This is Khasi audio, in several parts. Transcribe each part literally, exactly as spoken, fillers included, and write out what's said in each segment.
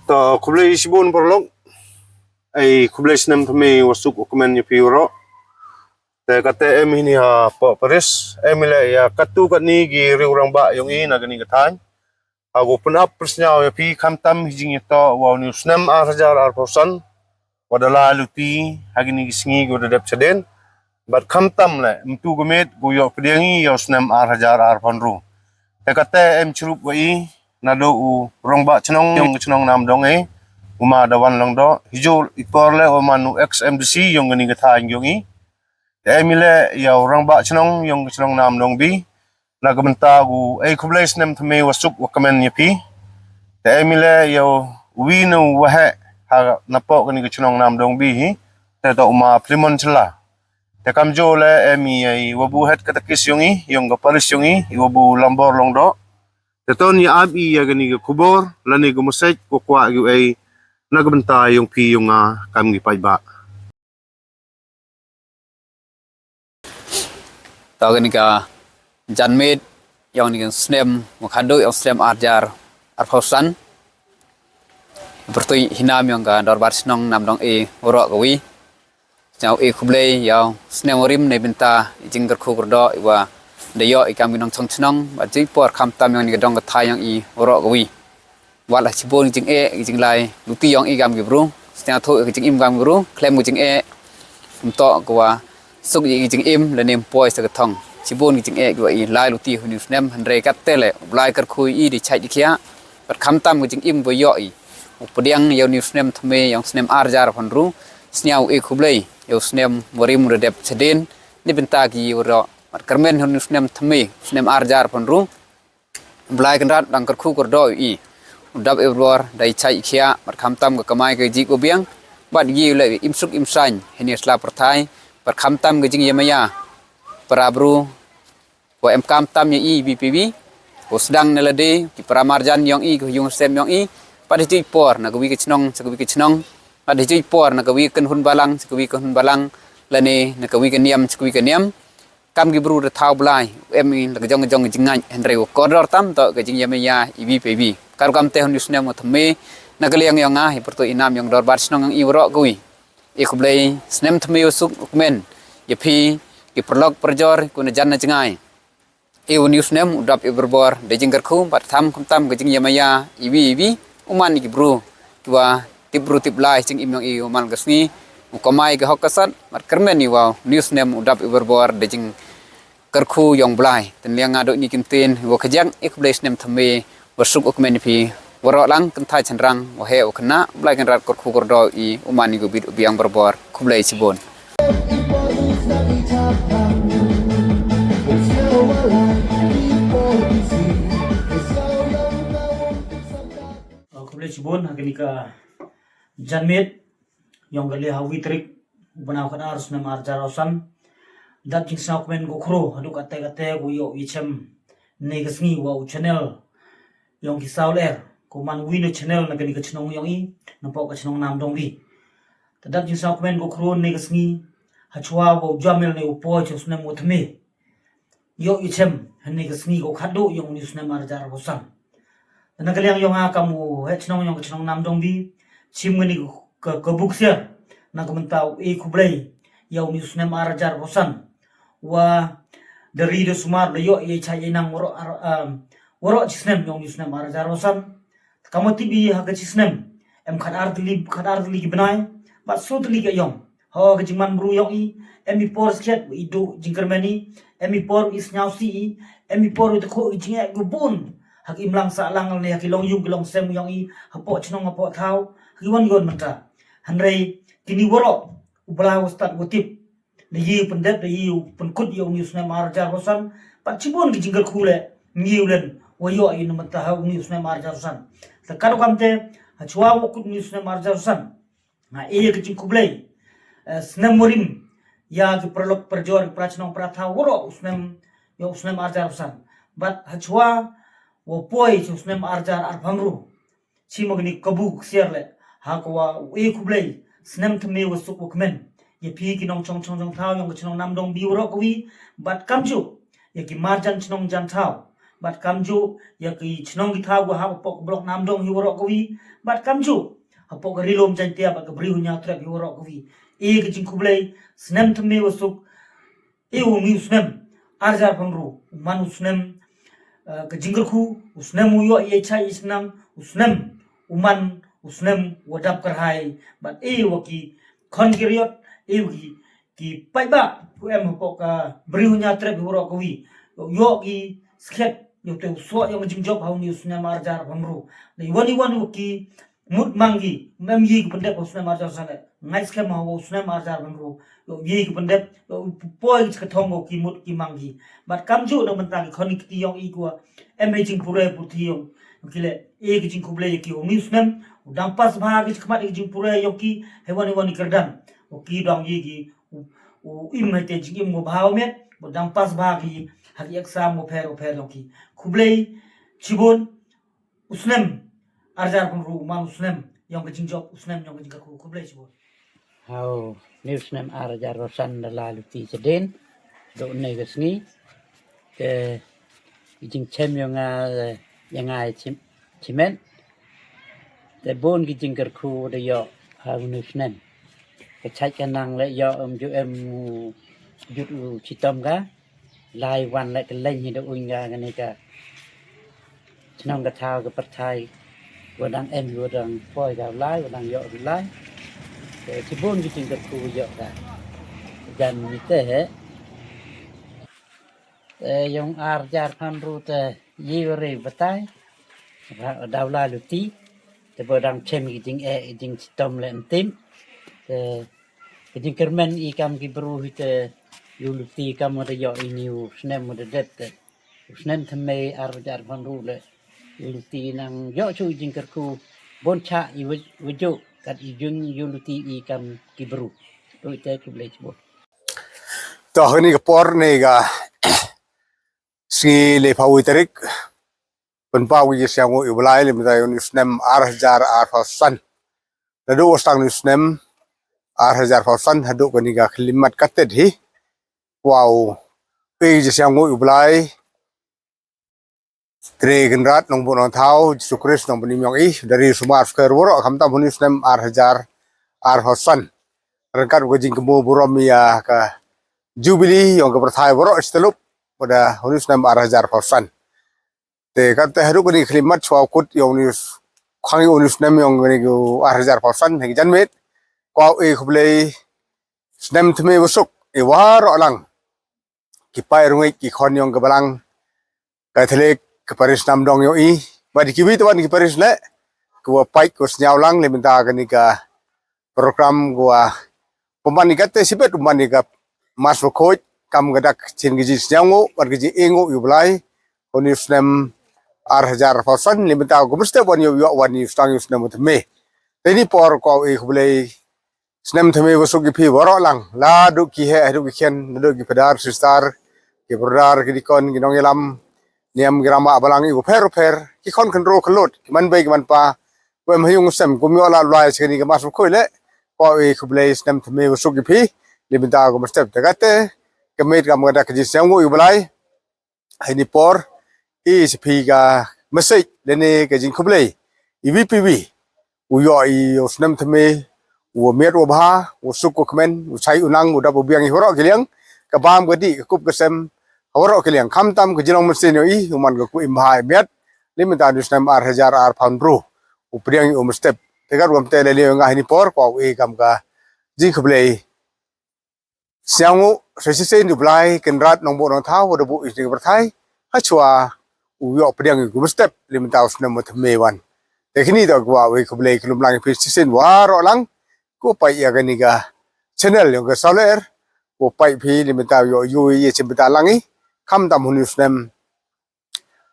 To, khublei shibun paralok. Ai khublei snem thymmai wa suk wa kmen ïa phi waroh. Te kata em hi ni ha poh Paris. Em hi leh ïa katto katne ki riew rangbah yong i na kani ka thaiñ. Ha ko pynap pyrsngew ïa phi khamtam hi jingïatoh wa u ni u snem ar hajar arphew san. Wa da la luti ha kini ki sngi ko da dep chadien. Bad khamtam leh mynta ka miet ko ïoh pdiang i ïa u snem ar hajar arphew hynriew. Te kata em chirup wa i naduh u rangbah chnong yong ka chnong Namdong i, u ma Dawan Lyngdoh, hi ju i por leh u man u ex M D C yong kani ka thaiñ yong i. Te em i leh ïa u rangbah chnong yong ka chnong Namdong B. Na ka bynta ko ai khublei snem thymmai wa suk wa kmen ïa phi. Te em i leh ïa u wi na u waheh ha napoh kani ka chnong Namdong B hi. Te to u ma Philemon Shylla. Te kamjooh leh em i ïa i wa bu head katekis yong i, yong ka parish yong i, i wa bu Lambor Lyngdoh. Te to ngi ap i ïa kani ka khubor lane ka message ko kwah ki u ai na ka bynta yong phi yong nga kam ki paidbah. To kani ka janmiet yong kani ka snem wa khadduh yong snem ar hajar arphew san. Pyrtuid hi nam yong ka dorbar chnong Namdong i waroh kawi. Sñiaw i khublei ïa u snem wa rim na bynta i jingkyrkhu kyrdoh i wa da ïoh i kam ki nongchong chnong bad ju i por khamtam yong kani ka dong ka thaiñ yong i waroh kawi. Wat la shibun ki jingeh ki jinglai luti yong i kam ki bru. Sñiawthuh ki jingim kam ki bru khlem ki jingeh. Ym toh ko wa suk ïa ki jingim lane ym poi sa ka thong. Shibun ki jingeh ki wa i lai luti ha u ni u snem hynrei katte leh u Blai kyrkhu ïa i da chait da khiah. Bad khamtam ki jingim wa ïoh i u pdiang ïa u ni u snem thymmai yong snem ar hajar arphew hynriew. Sñiaw i khublei ïa u snem wa rim u da dep chadien na bynta ki waroh. Bad kyrmen ha u ni u snem thymmai snem ar hajar arphew hynriew. Blai Kynrad dang kyrkhu kyrdoh i u dap i bor da i chait i khiah bad khamtam ka kamai ka jik u biang bad i u leh im suk im saiñ ha ni sla pyrthai bad khamtam ka jingïamaya para bru wa em khamtam ïa i bi pi bi u sdang na lade ki para marjan yong i ki yung sem yong i bad hi ju i por na kawi ka chnong sa kawi ka chnong bad hi ju i por na kawi ka kynhun balang sa kawi ka kynhun balang lane na kawi ka niam sa kawi ka niam. Kam ki bru da thaw Blai u em i la ka jong ka jong ka jingngait hynrei u kordor tam to ka jingïamaya i bi pe bi. Ka rukom te ha u ni u snem wa thymmai na ka liang yong nga hi pyrtuid i nam yong dorbar chnong yong i waroh kawi. I khublei snem thymmai wa suk wa kmen ïa phi ki paralok parajor ko na jan na jngai. I u ni u snem u dap i bor bor da jingkyrkhu bad tham khamtam ka jingïamaya i bi i bi u man i ki bru ki wa tip bru tip Blai jingim yong i u man ka sngi u kamai ka hok ka sat bad kyrmen i wa u ni u snem u dap i bor bor da jingkyrkhu yong Blai. Te na liang nga Dohnyngkong Kyntien wa kajak i khublei snem thymmai wa suk wa kmen ïa phi waroh lang kynthai chynrang wa heh wa khynnah Blai Kynrad kyrkhu kyrdoh i u man i ko bit u biang bor bor khublei shibun. Khublei shibun ha kani ka janmiet yong ka le ha wi tarik u bnai khatar snem ar hajar arphew san. Dat jingsngewkmen ko khro haduh katte katte ko ïoh ïa chem ne ka sngi wa u channel yong ki saw lyer ko man wi na channel na kani ka chnong yong i na pok ka chnong Namdong bi. Te dat jingsngewkmen ko khro ne ka sngi ha chwa wa u jamel ne u poi cha u snem wa thymmai. Ïoh ïa chem hynne ka sngi ko khadduh yong u ni u snem ar hajar arphew san. Na ka liang yong nga kam u heh chnong yong ka chnong Namdong bi chim ngani ka ka buksiar na ka mynta u e khublei ïa u ni u snem ar hajar arphew san. Wa da ri da sumar da ïoh ïa cha ïa nang waroh ar um, waroh chi snem yong u ni u snem ar hajar arphew san. Kam wa tip i ha ka chi snem em khatar tylli khatar tylli ki bnai bad shu tylli ka yong. Ho ka jingman bru yong i em i por skhet i du jingkyrmen i em i por i sñiawsih i em i por i tkhut i jingeh gu bun. Ha ki imlang sahlang ne ha ki long yung ki long sem yong i hapoh chnong hapoh thaw ha ki wan gon mynta. Hynrei kini waroh u Blai wa stad wa tip. Da yi u pyndep da yi u pynkut ïa u ni u snem ar hajar arphew san bad chibun ki jingkyrkhu le ngi u len wa ïoh i na mynta ha u ni u snem ar hajar arphew san. Te ka rukom te ha chwa wa kut u ni u snem ar hajar arphew san. Nga e ka jingkhublei snem wa rim ïa ki paralok parajor ki para chnong para thaw waroh u snem ïa u snem ar hajar arphew san. Bad ha chwa wa poi cha u snem ar hajar arphew hynriew. Chi ma kani ka buksiar le ha ka wa u e khublei snem thymmai wa suk wa kmen ïa phi ki nongchong chong chong thaw yong ka chnong Namdong bi waroh kawi bad kamjooh ïa ki marjan chnong jan thaw bad kamjuh ïa ki chnong ki thaw ba hap hapoh ka block Namdong hi waroh kawi, bad kamjuh hapoh ka Ri-lum Jaiñtia bad ka Bri Hynñiewtrep hi waroh kawi. E ka jingkhublei snem thymme wa suk, e u ong u snem ar hajar arphew hynriew u man u snem, eh, ka jingkyrkhu, u snem u ïoh ïa shai ïa shnam, u snem u man u snem wa dap kyrhai, bad e wa ki khon ki riot, e wa ki, ki paidbah u em hapoh ka Bri Hynñiewtrep hi waroh kawi, ïoh ki skhem ïa u te u soh ïa ka jingjop ha une u snem ar hajar arphew hynriew. Dei wan i wan wa ki mut mang ki, mem ïa ki pyndep ha u snem ar hajar san, ngai skhem ha u snem ar hajar arphew hynriew ïoh ïa ki pyndep, ïoh poi ki thong wa ki mut ki mang ki. Bad kamjuh na bynta ki khon ki kti ïong i kwah em ha jingpule puthi ïong ki leh e ka jingkhublei ïa ki, une u snem u dang pass bha ki khmat ïa ki jingpule ïong ki ha wan i wan i kyrdan, u ki dang ïa ki u, u im ha te jingim wa bha wa miat, u dang pass bha ki ha ki exam wa pher wa pher ïong ki. Khublei shibun. U snem ar hajar arphew hynriew u man u snem ïong ka jingjop, u snem ïong ka jingkyrkhu. Khublei shibun. Hau, une u snem ar hajar arphew san da la luti shadien, da une ka sngi. Te i jingchem ïong nga, eh, ïa nga i chim, chimen. Te bun ki jingkyrkhu da ïoh ha une u snem. Ka chait ka nang leh ïoh em ju em u jut u chitom ka. Lai wan leh ka leng hi da uñ ka kane ka chnong ka thaw ka pyrthai. Wa dang em wa dang poi ka lai, wa dang ïoh ka lai. Te shibun ki jingkyrkhu ïoh ka. Jan ni te he. Te ïong ar hajar arphew hynriew te ïa wa re batai. Ba da la luti. Te ba dang chem ki jingeh, ki jingchitom leh ym tim. Te ki jingkyrmen i kam ki bru hi te ïa u luti kam wa da ïoh ini u snem wa da dep te. U snem thymme ar hajar arphew hynriew leh ïa u luti nang ïoh shu i jingkyrkhu bun cha i wa, wa juh kat i jing ïa u luti i kam ki bru. Tu i te khublei shibun. To ha kane ka por ne ka sngi laiphew wi tarik, pynpaw ki jingsngewnguh ïa u Blai lymda ïa une u snem ar hajar arphew san. Naduh wa sdang une u snem ar hajar arphew san haduh kane ka khyllipmat katte hi, kwah u pynpaw ki jingsngewnguh ïa u Blai, Trai Kynrad Nongbuh Nongthaw, Jisu Khrist Nongpynim ïong i, da ri sumar sukher waroh khamtam ha une u snem ar hajar arphew san. Ryngkat wa ka jingkynmaw burom ïa ka Jubili ïong ka pyrthai waroh shi tyllup, wa da ha une u snem ar hajar arphew san. Te katte haduh kane ka khyllipmat shuwa u kut ïong une u s-, khang ïa une u snem ïong kane ka ar hajar arphew san ha ki janmiet. Kwah u e khublei snem thymme wa suk ïa waroh lang ki paid rangeit ki khon ïong ka balang Katholik ka parish Namdong ïong i, bad kiwei kiwei ki parish leh, ki wa peit ki wa sngewlang lymda kane ka program ki wa pynban ïa kata shibit pynban ïa ka Mass Bakhuid kam ka dak sien ka jingsngewnguh bad ka jingainguh ïa u Blai ha une u snem ar hajar arphew san lymda ka mynstep wan ïa u ïoh wan ïa u sdang ïa u snem wa thymme. Te ha kane ka por kwah u e khublei snem thymme wa suk ïa phi waroh lang, la duh ki heh haduh ki khian, la duh ki padar, sister, ki brother, ki deacon, ki nongïalam niam, ki rangbah balang ïa u pher u pher, ki khon khynroo khyllood, ki man bei ki man pa, wa em ha ïung sem, kum ïoh la u Blai sha kane ka Mass Bakhuid leh, kwah u e khublei snem thymme wa suk ïa phi lymda ka mynstep. Te katte ka miet kam ka dak ka jingsngewnguh ïa u Blai. Ha kane ka por i sa phi ka message lane ka jingkhublei iwei pa iwei u ïoh ïa u snem thymme u wa miat wa bha, u suk u kmen, u shai u nang, u dap u biang ïa waroh ki liang, ka bam ka dih, ka kup ka sem ha waroh ki liang, khamtam ka jinglong mynsiem ïong i u man ka kup im bha im miat lymda une u snem ar hajar arphew hynriew u pdiang ïa u mynstep. Te katkum te lane nga ha kane ka por kwah u e kam ka jingkhublei sngewnguh sa shisien ïa u Blai Kynrad Nongbuh Nongthaw wa da buh ïa kane ka pyrthai, ha shuwa u ïoh pdiang ïa u mynstep lymda u snem wa thymme wan. Te kine to kwah u e khublei khlem lang ïa phi shisien waroh lang ki wa peit ïa kane ka channel ïong ka Sawlyer, ki wa peit phi lymda u ïoh ïa u ïa shim bynta lang i, khamtam ha une u snem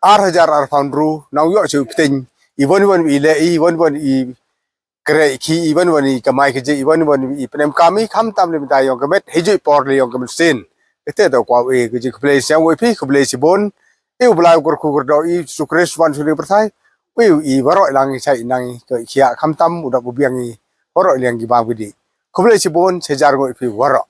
ar hajar arphew hynriew nang ïoh shu pteng i wan wan i leh i wan wan i kreh ki i wan wan i kamai kajih i wan wan i pynem kam i, khamtam lymda ïong ka met, ha juh i por leh ïong ka mynsiem. Katte to kwah u e ka jingkhublei sngewnguh ïa phi, khublei shibun. I u Blai u kyrkhu kyrdoh i, Jisu Khrist wan sha kane ka pyrthai, u e i waroh lang i shai i nang i ka i khiah, khamtam u dap u biang i waroh i liang ki bam ki dih. Khublei shibun, sa jar nguh ïa phi waroh.